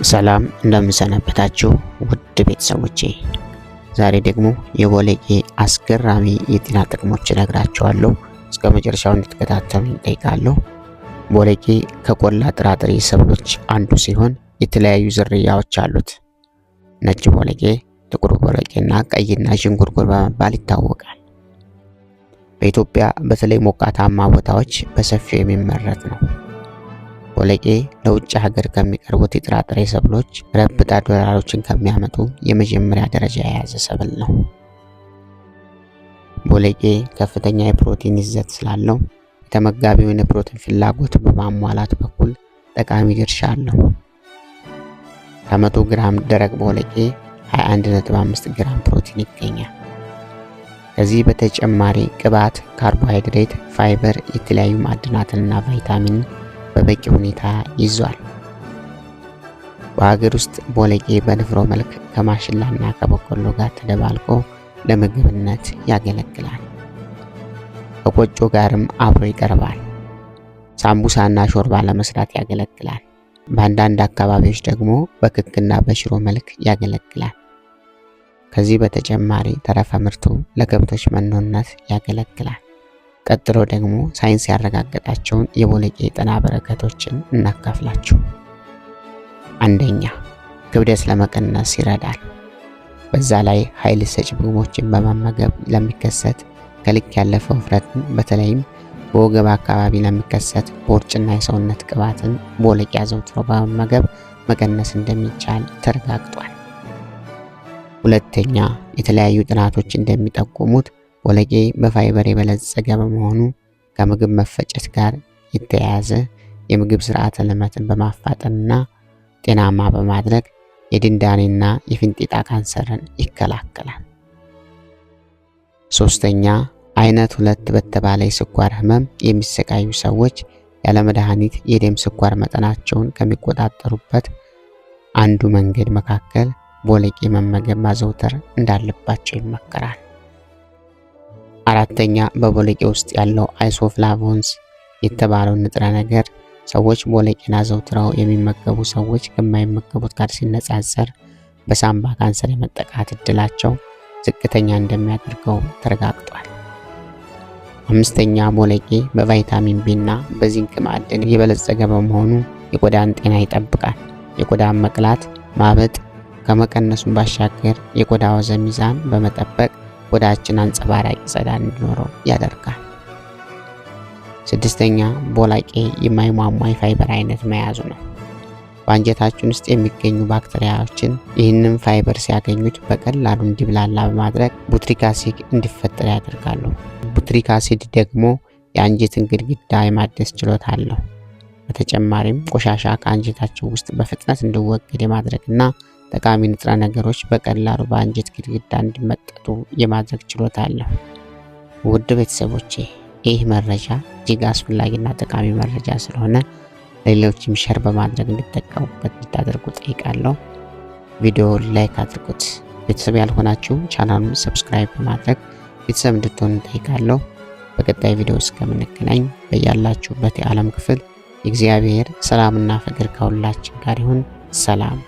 ሰላም እንደምን ሰነበታችሁ ውድ ቤተሰቦቼ፣ ዛሬ ደግሞ የቦለቄ አስገራሚ የጤና ጥቅሞች እነግራችኋለሁ። እስከ መጨረሻው እንድትከታተሉ እጠይቃለሁ። ቦለቄ ከቆላ ጥራጥሬ ሰብሎች አንዱ ሲሆን የተለያዩ ዝርያዎች አሉት። ነጭ ቦለቄ፣ ጥቁር ቦለቄና ቀይና ዥንጉርጉር በመባል ይታወቃል። በኢትዮጵያ በተለይ ሞቃታማ ቦታዎች በሰፊው የሚመረት ነው። ቦለቄ ለውጭ ሀገር ከሚቀርቡት የጥራጥሬ ሰብሎች ረብጣ ዶላሮችን ከሚያመጡ የመጀመሪያ ደረጃ የያዘ ሰብል ነው። ቦለቄ ከፍተኛ የፕሮቲን ይዘት ስላለው የተመጋቢውን የፕሮቲን ፍላጎት በማሟላት በኩል ጠቃሚ ድርሻ አለው። ከ100 ግራም ደረቅ ቦለቄ 21.5 ግራም ፕሮቲን ይገኛል። ከዚህ በተጨማሪ ቅባት፣ ካርቦሃይድሬት፣ ፋይበር፣ የተለያዩ ማዕድናትንና ቫይታሚን በበቂ ሁኔታ ይዟል። በሀገር ውስጥ ቦለቄ በንፍሮ መልክ ከማሽላና ከበቆሎ ጋር ተደባልቆ ለምግብነት ያገለግላል። ከቆጮ ጋርም አብሮ ይቀርባል። ሳምቡሳና ሾርባ ለመስራት ያገለግላል። በአንዳንድ አካባቢዎች ደግሞ በክክና በሽሮ መልክ ያገለግላል። ከዚህ በተጨማሪ ተረፈ ምርቱ ለከብቶች መኖነት ያገለግላል። ቀጥሎ ደግሞ ሳይንስ ያረጋገጣቸውን የቦለቄ የጤና በረከቶችን እናካፍላችሁ። አንደኛ፣ ክብደት ለመቀነስ ይረዳል። በዛ ላይ ኃይል ሰጪ ምግቦችን በመመገብ ለሚከሰት ከልክ ያለፈ ውፍረትን በተለይም በወገብ አካባቢ ለሚከሰት ቦርጭና የሰውነት ቅባትን ቦለቄ አዘውትሮ በመመገብ መቀነስ እንደሚቻል ተረጋግጧል። ሁለተኛ፣ የተለያዩ ጥናቶች እንደሚጠቁሙት ቦለቄ በፋይበር የበለጸገ በመሆኑ ከምግብ መፈጨት ጋር የተያያዘ የምግብ ስርዓተ ልመትን በማፋጠንና ጤናማ በማድረግ የድንዳኔና የፊንጢጣ ካንሰርን ይከላከላል። ሶስተኛ፣ አይነት 2 በተባለ የስኳር ህመም የሚሰቃዩ ሰዎች ያለ መድኃኒት የደም ስኳር መጠናቸውን ከሚቆጣጠሩበት አንዱ መንገድ መካከል ቦለቄ መመገብ ማዘውተር እንዳለባቸው ይመከራል። አራተኛ፣ በቦለቄ ውስጥ ያለው isoflavones የተባለው ንጥረ ነገር ሰዎች ቦለቄን አዘውትረው የሚመገቡ ሰዎች ከማይመገቡት ጋር ሲነጻጸር በሳምባ ካንሰር የመጠቃት እድላቸው ዝቅተኛ እንደሚያደርገው ተረጋግጧል። አምስተኛ፣ ቦለቄ በቫይታሚን ቢ እና በዚንክ ማዕድን የበለጸገ በመሆኑ የቆዳን ጤና ይጠብቃል። የቆዳን መቅላት፣ ማበጥ ከመቀነሱን ባሻገር የቆዳ ወዘ ሚዛን በመጠበቅ ቆዳችን አንጸባራቂ ጸዳል እንዲኖረው ያደርጋል። ስድስተኛ፣ ቦለቄ የማይሟሟ የፋይበር አይነት መያዙ ነው። በአንጀታችን ውስጥ የሚገኙ ባክቴሪያዎችን ይህንን ፋይበር ሲያገኙት በቀላሉ እንዲብላላ በማድረግ butyric acid እንዲፈጠር ያደርጋሉ። Butyric acid ደግሞ የአንጀትን ግድግዳ የማደስ ችሎታ አለው። በተጨማሪም ቆሻሻ ከአንጀታችን ውስጥ በፍጥነት እንዲወገድ የማድረግና ጠቃሚ ንጥረ ነገሮች በቀላሉ በአንጀት ግድግዳ እንዲመጠጡ የማድረግ ችሎታ አለው። ውድ ቤተሰቦቼ፣ ይህ መረጃ እጅግ አስፈላጊና ጠቃሚ መረጃ ስለሆነ ለሌሎችም share በማድረግ እንዲጠቀሙበት እንድታደርጉ ጠይቃለሁ። ቪዲዮ like አድርጉት። ቤተሰብ ያልሆናችሁ ቻናሉን subscribe በማድረግ ቤተሰብ እንድትሆኑ ጠይቃለሁ። በቀጣይ ቪዲዮ እስከምንገናኝ በያላችሁበት የዓለም ክፍል የእግዚአብሔር ሰላምና ፍቅር ከሁላችን ጋር ይሁን። ሰላም።